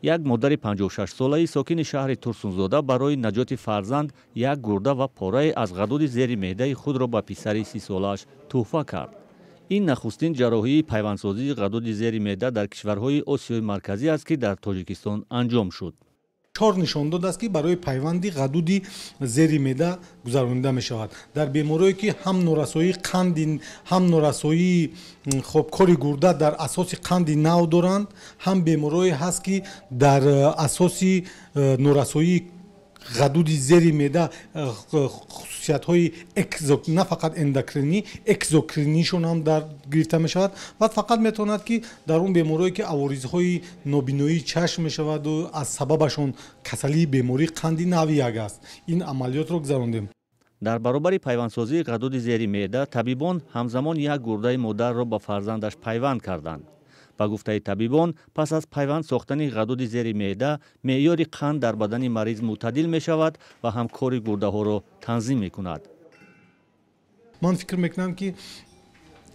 Як модари 56-солаи сокини шаҳри Турсунзода барои наҷоти фарзанд як гурда ва порае аз ғадуди зери меъдаи худро ба писари 30-солааш тӯҳфа кард. Ин нахустин ҷарроҳии пайвандсозии ғадуди зери меъда дар кишварҳои Осиёи Марказӣ аст, ки дар Тоҷикистон анҷом шуд. Чор нишондод аст, ки барои пайванди ғадуди зери меъда гузаронида мешавад. Дар беморое, ки ҳам норасоии қанди, ҳам норасоии хоб кори гурда дар асоси қанди нав доранд, ҳам беморое ҳаст, ки дар асоси норасоии ғадуди зери меъда хусусиятҳои на фақат эндокринӣ, экзокринишон ҳам дар гирифта мешавад ва фақат метавонад, ки дар он беморое, ки аворизҳои нобиноии чашм мешаваду аз сабабашон касалии бемории қанди нави як аст, ин амалиётро гузарондем. Дар баробари пайвандсозии ғадуди зери меъда, табибон ҳамзамон як гурдаи модарро ба фарзандаш пайванд карданд. Ба гуфтаи табибон, пас аз пайванд сохтани ғадуди зери меъда меъёри қанд дар бадани мариз мӯътадил мешавад ва ҳам кори гурдаҳоро танзим мекунад. Ман фикр мекунам, ки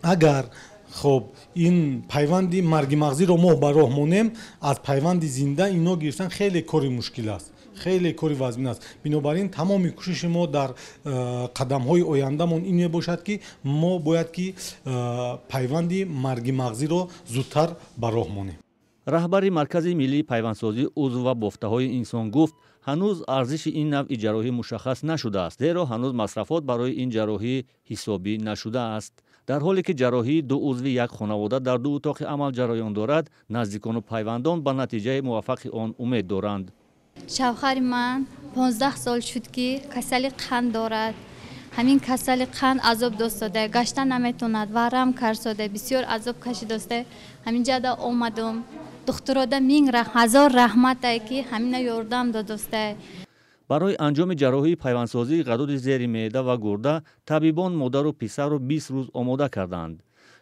агар хоб ин пайванди марги мағзиро мо ба роҳ монем, аз пайванди зинда ино гирифтан хеле кори мушкил аст, хеле кори вазмин аст. Бинобар ин тамоми кӯшиши мо дар қадамҳои ояндамон ин мебошад, ки мо бояд ки пайванди марги мағзиро зудтар ба роҳ монем. Раҳбари Маркази миллии пайвандсозии узв ва бофтаҳои инсон гуфт, ҳанӯз арзиши ин навъи ҷарроҳӣ мушаххас нашудааст, зеро ҳанӯз масрафот барои ин ҷарроҳӣ ҳисобӣ нашудааст. Дар ҳоле ки ҷарроҳии ду узви як хонавода дар ду утоқи амал ҷараён дорад, наздикону пайвандон ба натиҷаи муваффақи он умед доранд. Шавҳари ман 15 сол шуд, ки касали қанд дорад. Ҳамин касали қанд азоб достода, гашта наметавонад, варам карсода, бисёр азоб кашидоста. Ҳамин ҷада омадум. Духтурода мин ҳазор раҳматае, ки ҳамина ёрдам додоста. Барои анҷоми ҷарроҳии пайвандсозии ғадуди зери меъда ва гурда табибон модару писарро 20 рӯз омода карданд.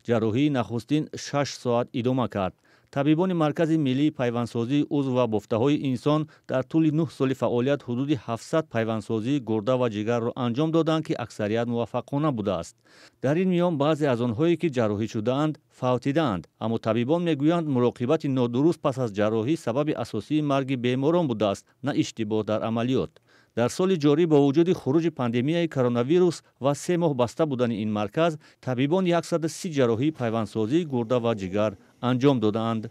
Ҷарроҳии нахустин 6 соат идома кард. Табибони Маркази миллии пайвандсозии узв ва бофтаҳои инсон дар тӯли 9 соли фаъолият ҳудуди 700 пайвандсозии гурда ва ҷигарро анҷом доданд, ки аксарият муваффақона будааст. Дар ин миён баъзе аз онҳое, ки ҷарроҳӣ шудаанд, фавтидаанд, аммо табибон мегӯянд, муроқибати нодуруст пас аз ҷарроҳӣ сабаби асосии марги беморон будааст, на иштибоҳ дар амалиёт. Дар соли ҷорӣ, бо вуҷуди хуруҷи пандемияи коронавирус ва 3 моҳ баста будани ин марказ, табибон 130 ҷарроҳии пайвандсозии гурда ва ҷигар анҷом додаанд.